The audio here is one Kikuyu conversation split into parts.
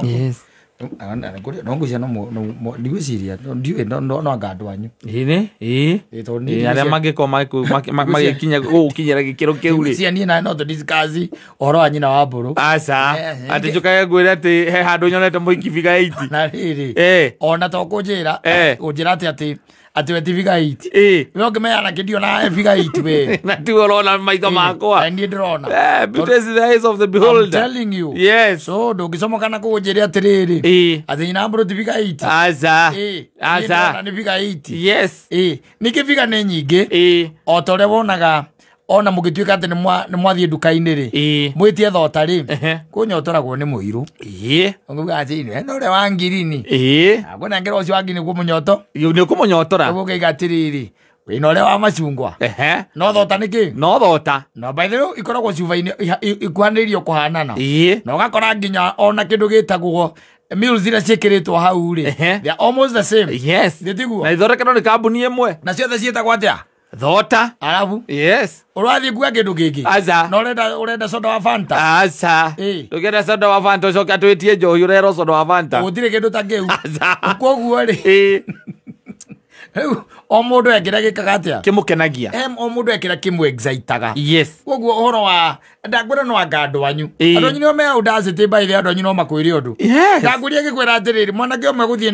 No Yes. No ngwĩciria no ndigwĩciria ndiũĩ no anga andũ anyu. Ĩĩ ĩĩ. Ĩ, tondũ Ĩĩ, niĩ arĩa mangĩkorwo magĩkinya gũgũkinyĩra gĩkĩro kĩu rĩ. Ngwĩciria niĩ nawe no tũ discuss ũhoro wa nyina wa mbũrũ. Aca. Eh, Atĩ njũkage ngwĩre atĩ he handũ nyonete mũhiki figure 8. Na rĩrĩ, Eh. ona to kũnjĩra Eh. kũnjĩra atĩ we ti figure 8. Ĩĩ. We ũngĩmeana kĩndio na figure 8 we. Na tiwe ũrona maitho makwa. Na niĩ ndĩrona. Eh, beauty is in the eyes of the I'm beholder. telling you. Yes. So ndũngĩcomoka na kũnjĩre atĩrĩrĩ Ĩĩ. atĩ nyina wa mbũrũ ti figure 8. Aca. Ĩĩ, niĩ Aca. ndĩrona nĩ figure 8. Yes. Ĩĩ, ningĩ figure nĩ nyingĩ. Ĩĩ. O ta ũrĩa wonaga ona mũgĩtuĩka atĩ nĩ mwathiĩ nduka-inĩ rĩ, Ĩĩ. mwĩtie thota rĩ, Ehe. kũnyotoragwo nĩ mũirũ. Ĩĩ. Ũngĩuga atĩ ena ũrĩa wa ngirini. Ĩĩ. Ngũnengera ũcio wa ngirini mũnyoto. Nĩ ũkũmũnyotora. Ũguo ũkauga atĩrĩrĩ, wĩna ũrĩa wa macungwa. Ehe. No thota nĩ kĩ? No thota. No by the way ikoragwo cuba-inĩ ikuhanĩrĩirio kũhanana. Ĩĩ. Na ũgakora nginya ona kĩndũ gĩtagwo meals iria ciĩkĩrĩtwo hau rĩ, Ehe. they are almost the same. Yes. Nĩ tiguo? Na ithondeketwo nĩ kambuni ĩmwe. Na ciothe ciĩtagwo atĩa? Thota. Arabu Yes. ũrathiĩ kuga kĩndũ kĩngĩ. Aca. Na ũrenda soda wa Fanta. Aca. Ĩĩ. Ndũngĩenda soda wa Fanta ũcoke atwĩtie njohi ũrerwo soda wa Fanta. Gũtirĩ kĩndũ ta kĩu. Aca. Koguo rĩ, Ĩĩ. rĩu o mũndũ ekĩra gĩkaga atĩa? Kĩmũkenagia. Em, o mũndũ ekĩra kĩmũ excitaga. Yes. Koguo ũhoro wa ndakwĩra no anga andũ anyu. Ĩĩ. Andũ anyu nĩo me audacity by the way, andũ anyu no makwĩre ũndũ. Yes. Ndakwĩria ngĩkwĩra atĩrĩrĩ, mwanake ũmwe gũthiĩ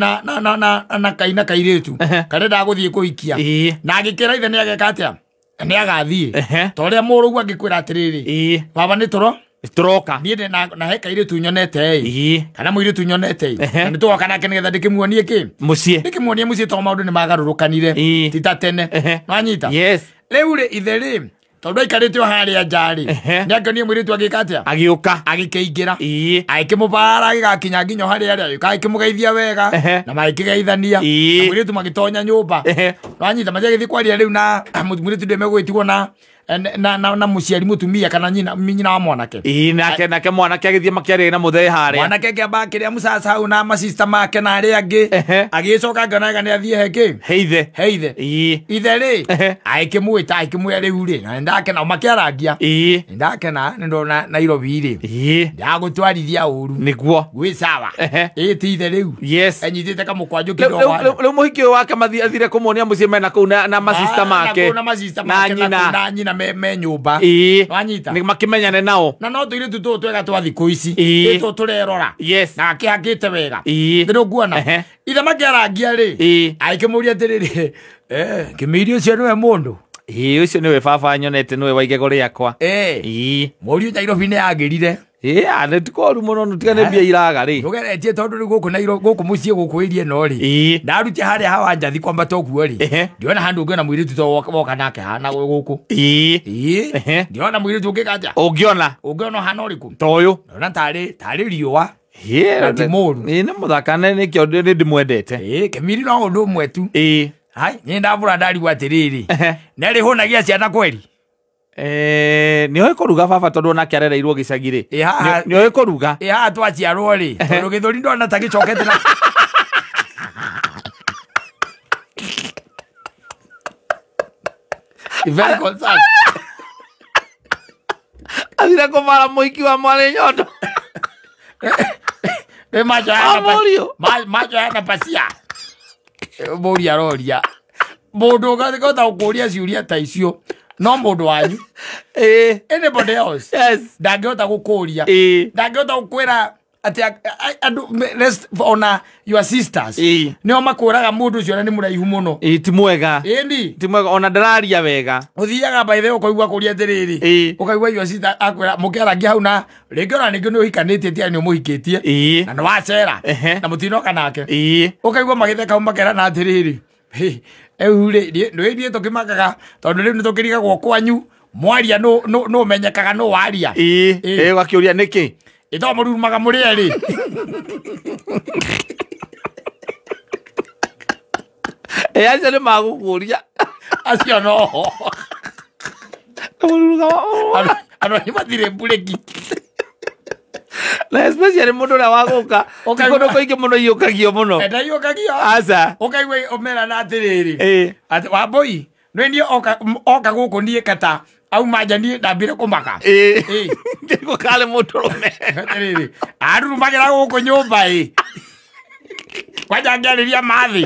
na kaina kairĩtu karenda gũthiĩ kũhikia. Ĩĩ. Na agĩkĩra ithe nĩ ageka atĩa? Nĩ agathiĩ. Ehe. Ta ũrĩa mũrũgu angĩkwĩra atĩrĩrĩ, Ĩĩ. baba nĩ tũro Tũroka. niĩ ndĩ na he kairĩtu nyonete ĩ Ĩĩ. kana mũirĩtu nyonete ĩ Ehe. na nĩ tũgoka nake nĩgetha ndĩkĩmuonie kĩ Mũciĩ. ndĩkĩmuonie mũciĩ tondũ maũndũ nĩ magarũrũkanire Ĩĩ. ti ta tene. Ehe. Nwanyita? Yes. Rĩu rĩ ithe rĩ tondũ aikarĩte o harĩa nja rĩ, Ehe. nĩ akĩonie mũirĩtu agĩka atĩa? Agĩũka. Agĩkĩingĩra. Ĩĩ. Agĩkĩmũbara agĩgakinya nginya o harĩa arĩ agĩũka agĩkĩmũgeithia wega Ehe. na magĩkĩgeithania Ĩĩ. na mũirĩtu magĩtonya nyũmba. Ehe. Nwanyita matiagĩthiĩ kwaria rĩu na mũirĩtu ndĩ megũgĩtigwo na mũciari mũtumia kana nyina wa mwanake. Ĩĩ, nake mwanake agĩthiĩ makĩaria na mũthee harĩa. Mwanake akĩamba akĩrĩa mũcaca hau na macista make na arĩa angĩ. Ehe. Agĩcoka ngĩonaga nĩ athiĩ he kĩ? He ithe. He ithe. Ĩĩ. Ithe rĩ Ehe. agĩkĩmwĩta agĩkĩmwĩra rĩu rĩ na nĩndakena makĩarangia. Ĩĩ. Nĩndakena nĩ ndona Nairobi rĩ Ĩĩ. ndagũtwarithia ũru Nĩguo. gwĩ sawa. Ehe. Ĩĩ ti ithe rĩu Yes. enyitĩte kamũkwanjũ Rĩu- kĩndũ rĩu rĩu mũhiki ũyũ wake mathi athire kũmuonia mũciĩ mena kũu na masista make. na macista Na make nyina. na nyina me nyũmba. Ĩĩ. Nwanyita? Nĩ makĩmenyane nao. Na no tũirĩtu tũtũ twega twa thikũ ici Ĩĩ. tũtũ tũrerora Yes. na akĩhakĩte wega. Ĩĩ. Nĩ nguona Ehe. ithe makĩarangia rĩ Ĩĩ. agĩkĩmũria atĩrĩrĩ, kĩmĩiri ũcio nĩwe mũndũ? Ĩĩ, ũcio nĩwe baba nyonete nĩwe wa igego rĩakwa. Ĩĩ. Ĩĩ. Mũriũ Nairobi nĩ yagĩrire. Ĩĩ, nĩ ti koru mũno tiga nĩ mbia iraga rĩ. Ndũgeretie tondũ rĩu gũkũ Nairobi gũkũ mũciĩ gũkũ ĩria ĩno rĩ Ĩĩ. ndarutia harĩa hawa njathi kwambata ũguo rĩ Ehe. ndiona handũ ũngĩona mũirĩtu to woka nake hana gũkũ. Ĩĩ. Ĩĩ. Ehe. Ndiona mũirĩtu ũngĩka atĩa? Ũngĩona. Ũngĩona ũhana ũrĩkũ? Ta ũyũ. Ndona tarĩ riũa. Ĩĩ, Na ti mũru. Ĩĩ, nĩ mũthaka na nĩkĩo nĩ ndĩmwendete. Ĩĩ, kĩmiri no ũndũ ũmwe tu. Ĩĩ. Hai, niĩ ndambũra ndarigwo atĩrĩrĩ Ehe. nĩ arĩhũnagia ciana kweri? Nĩ oĩ kũruga baba tondũ onake arereirwo gĩcagi rĩ. Ĩ, haha- Nĩ oĩ kũruga. Ĩ haha twaciarwo rĩ tondũ gĩthũri ndona ta gĩcokete na Very concerned. Athire kũbara mũhiki wa mwarĩ nyondo. Rĩ macho yana Amũriũ. macho yana pasia. Mũria aroria mũndũ ũngĩhota gũkũria ciũria ta icio no mũndũ wanyu. Ĩĩ. Anybody else Yes. ndangĩhota gũkũria. Ĩĩ. Ndangĩhota gũkwĩra atĩ andũ ona your sisters Ĩĩ. nĩo makwĩraga mũndũ ũcio ona nĩ mũraihu mũno. Ĩĩ, ti mwega. Ĩni Ti mwega ona ndararia wega. ũthiaga by the way ũkaigua kũria atĩrĩrĩ Ĩĩ. ũkaigua your sister akwĩra mũkĩarangia hau na rĩngĩ ona rĩngĩ nĩ ũhikanĩtie tiga nĩ ũmũhikĩtie Ĩĩ. na nĩ wacera Ehe. na mũtinoka nake. Ĩĩ. Ũkaigua magĩtheka hau makerana atĩrĩrĩ rĩu rĩ nĩ ithuĩ tũkĩmakaga tondũ rĩu nĩ tũkĩrigagwo kwanyu mwaria nũ ũmenyekaga nũ waria. Ĩĩ. Ĩĩ. Ĩĩ, ũgakĩũria nĩkĩ? Ĩto mũrurumaga mũrĩ erĩ. Ĩĩ, acio nĩ magũkũria. Acio noho. Mũruruga wa- Andũ anyu matirĩ mburĩki. Na especially mũndũ ũrĩa wa gũka. Ti Ũkaigua- kũndũ kũingĩ mũno iyũkagio mũno. Ndaiyũkagio. Aca. Ũkaigua ũmerana atĩrĩrĩ Ĩĩ. atĩ Wambũi nĩ niĩ oka gũkũ niĩ kata Auma nja niĩ ndambire kũmaka. Ĩĩ. Ndĩrigwo karĩ mũndũrũme. Atĩrĩrĩ, arurumagĩra gũkũ nyũmba ĩ. Kwanja ngĩarĩria mathĩ.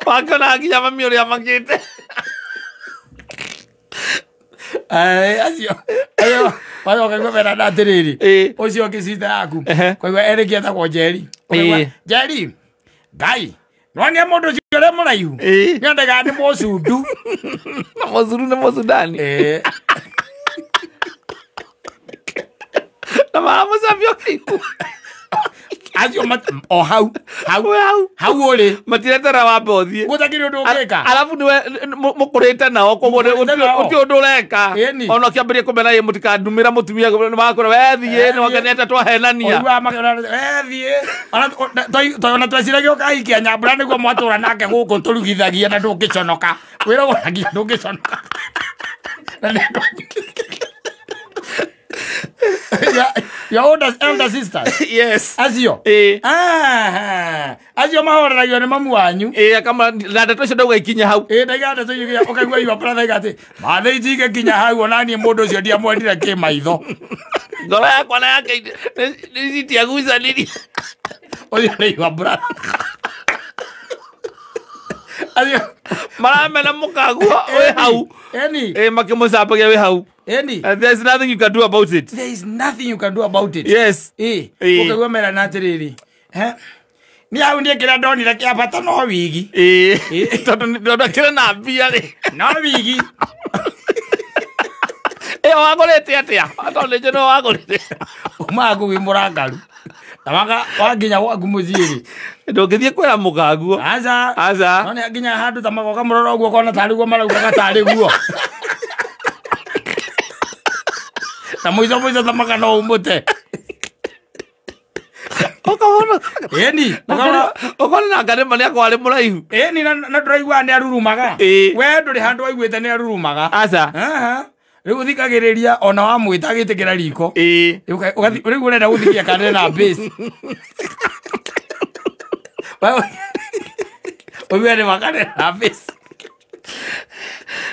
Wakĩona nginya mami ũrĩa makĩte. Acio acio ũkaigua merana atĩrĩrĩ, ũcio ũngĩ sister yaku kwaigua erĩki etagwo Njeri. Ũkaigua, Njeri Ngai nĩwonire mũndũ ũcio ũrĩa mũraihu nĩendaga nĩ mũcundu. Na mũcundu nĩ mũcundani. Na maramũcambia ũkĩigua. Acio o hau hau hau ũrĩ matiretera wambe ũthiĩ gũtakĩrĩ ũndũ ũngĩka. Arabu nĩwe mũkũrĩte nao koguo gũtirĩ ũndũ ũreka. Ona ũkĩambĩrĩria kũmera ĩ mũtikandumĩra mũtumia nĩmakũra we thiĩ nĩwakenete twahenania. Wethiĩ ona tweciragia ũkahikia Nyambura nĩguo mwatũra nake gũkũ tũrugithagia na ndũngĩconoka. Wĩragwo nginya ndũngĩconoka. Your elder sisters. Yes. Acio. Acio mahoreragio nĩ mamu wanyu. Akama na ndeto icio ndauga ikinye hau. Ndaiga ndeto icio ũkaigua your brother iga atĩ mathĩ itige kinya hau ona niĩ mũndũ ũcio ndiamwendire kĩmaitho. Ngoro yakwa na yake nĩ citiagucanirie. Ũcio nĩ your brother. Acio maramena mũkaguo wĩ hau. Makĩmũcambagia wĩ hau. And there's nothing you can do about it. There is nothing you can do about it. Yes. Ũkaigua merana atĩrĩrĩ. Nĩ hau niĩ kĩrĩa ndonire kĩa bata no wigi. Tondũ ndakĩrĩ na mbia rĩ. No wigi. Wagũrĩte atĩa? Tondũ nĩ njũĩ no wagũrĩte. Umaga kũu wĩ mũrakaru. Na wakinya gwaku mũciĩ rĩ. Ndũngĩthiĩ kwĩra mũkaguo. Aca. Aca. No nĩ nginya handũ ta magoka mũrora ũguo ũkona tarĩ guo maraugaga tarĩ guo. Na mũico mũico ta maka no ũmũte. Ũkona. Ĩni. Ũkona na ngarĩma nĩ akorwo arĩ mũraihu. Ĩni na ndũraigua nĩ arurumaga. We ndũrĩ handũ waiguĩte nĩ arurumaga. Aca. Rĩu ũthikagĩrĩria ona wamwĩta agĩtĩkĩra riko. Rĩu ũrenda gũthikia kana na base. Ũguo nĩ makane na base.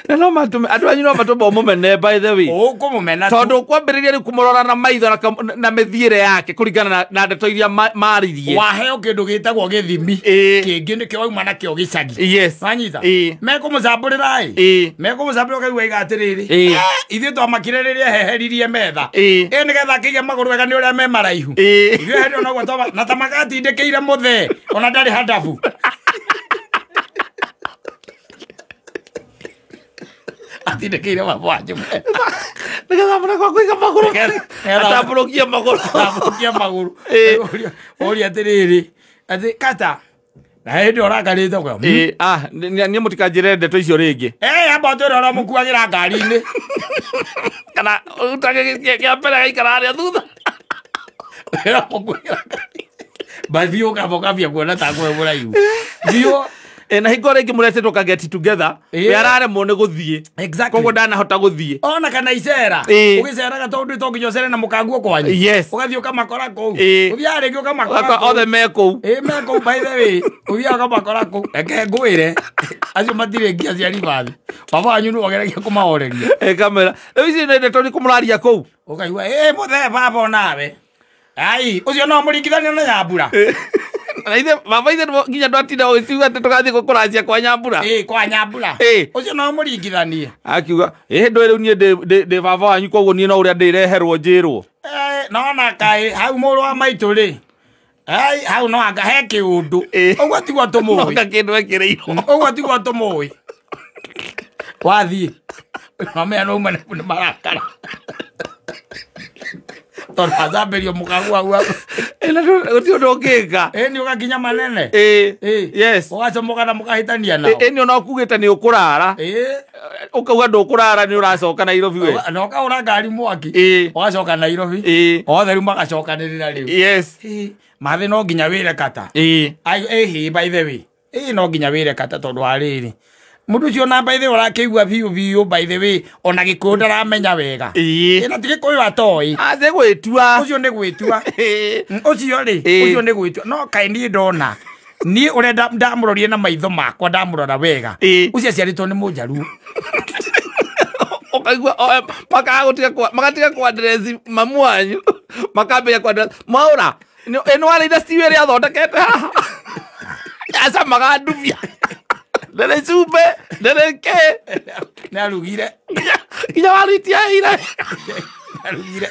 Na no matũme andũ anyu no matũme ũmũmene by the way. Ũkũmũmena tondũ kwambĩrĩria rĩu kũmũrora na maitho na mĩthiĩre yake kũringana na ndeto iria maririe. Waheo kĩndũ gĩtagwo gĩthimi kĩngĩ nĩkĩo wauma nakĩo gĩcagi. Yes. Wanyita? Mekũmũcambũrĩra ĩ. Mekũmũcambũrĩra ũkaigua iga atĩrĩrĩ. Ithuĩ twamakire rĩrĩa heheririe metha. Nĩgetha akĩige magũrũ wega nĩ ũrĩa me maraihu. Ithuĩ hĩndĩ ĩyo noguo na ta magatindĩkĩire mũthee ona ndarĩ handabu. Atindĩkĩire mabwanjũ. Nĩgetha mũne kwa kũiga magũrũ. Atambũrũkie magũrũ. Atambũrũkie magũrũ. Ũria atĩrĩrĩ. Atĩ kata. Na hĩndĩ ũrakarĩte ũkauga. Niĩ mũtikanjĩre ndeto icio rĩngĩ. Amba ũtwĩre ũrĩa mũkuagĩra ngari-inĩ. Kana ũrutage kĩa mbere gaikara harĩa thutha. Ũrĩa mũkuagĩra ngari. Bathiĩ ũkamba ũkambia kuona ta kwe mũraihu. Thiĩ Na hingo rĩngĩ mũretĩtwo ka get together we araremwo nĩ gũthiĩ. Exactly. Koguo ndanahota gũthiĩ. Ona kana icera. Ũgĩceraga tondũ to nginya ũcere na mũkaguo kwanyu. Ũgathiĩ ũkamakora kũu. Ũthiaga rĩngĩ ũkamakora kũu. Othe me kũu. Me kũu by the way. Ũthiaga ũkamakora kũu. Reke ngwĩre. Acio matirĩ ngia cia ribathi. Baba wanyu nĩwe ũgeragia kũmahoreria. Kamera. Rĩu ici nĩ ndeto nĩ kũmũraria kũu. Ũkaigua mũthee baba onawe. Ai, ũcio no mũringithania na Nyambura. Na ithe baba ithe nginya ndwatinda ũgĩkiuga atĩ tũgathiĩ kũracia kwa Nyambura. Kwa Nyambura. Ũcio no mũringithanie. Akiuga, ndũĩ rĩu niĩ ndĩ baba wanyu koguo niĩ no ũrĩa ndĩreherwo njĩrwo. Nona kaĩ hau mũrũ wa maitũ rĩ. Ai, hau no anga he kĩũndũ. Ũguo tiguo tũmũĩ. No anga kĩndũ ekĩrĩirwo. Ũguo tiguo tũmũĩ. Wathiĩ. Mamea no uma nĩ marakara. Tondũ acambĩrio mũkaguo hau. Na gũtirĩ ũndũ ũngĩka. Nĩ ũgakinya manene. Yes. Ũgacomoka na mũkahĩtania nao. Nĩ ona ũkugĩte nĩ ũkũrara. Ũkauga ndũkũrara nĩ ũracoka Nairobi we. Na ũkahũra ngari mwaki. Ũgacoka Nairobi. Othe rĩu magacokanĩrĩra rĩu. Yes. Mathĩ no nginya wĩre kata. By the way. No nginya wĩre kata tondũ wa rĩrĩ. Mũndũ ũcio na by the way ũrakĩigua biũ biũ by the way ona Gĩkũyũ ndaramenya wega. Na ti Gĩkũyũ atoĩ. Athiĩ gwĩtua. Ũcio nĩ gwĩtua. Ũcio rĩ, ũcio nĩ gwĩtua. No kaĩ niĩ ndona. Niĩ ũrĩa ndamũrorire na maitho makwa ndamũrora wega. Ũcio aciarĩtwo nĩ Mũnjaruo. Ũkaigua makaga magatiga kwa mamu wanyu makambĩrĩria kwa mwaũra ĩno warĩire stew ĩrĩa athondekete haha acamaga ndubia ndĩrĩ cumbĩ ndĩrĩ kĩ nĩ arugire nginya waru itiahire arugire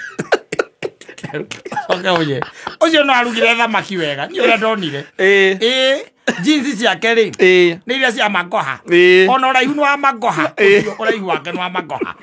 oke ũye ũcio no arugire thamaki wega niĩ ũrĩa ndonire ĩĩ jinsi ciake rĩ nĩ iria cia magoha ona ũraihu nĩ wa magoha ũcio ũraihu wake nĩ wa magoha.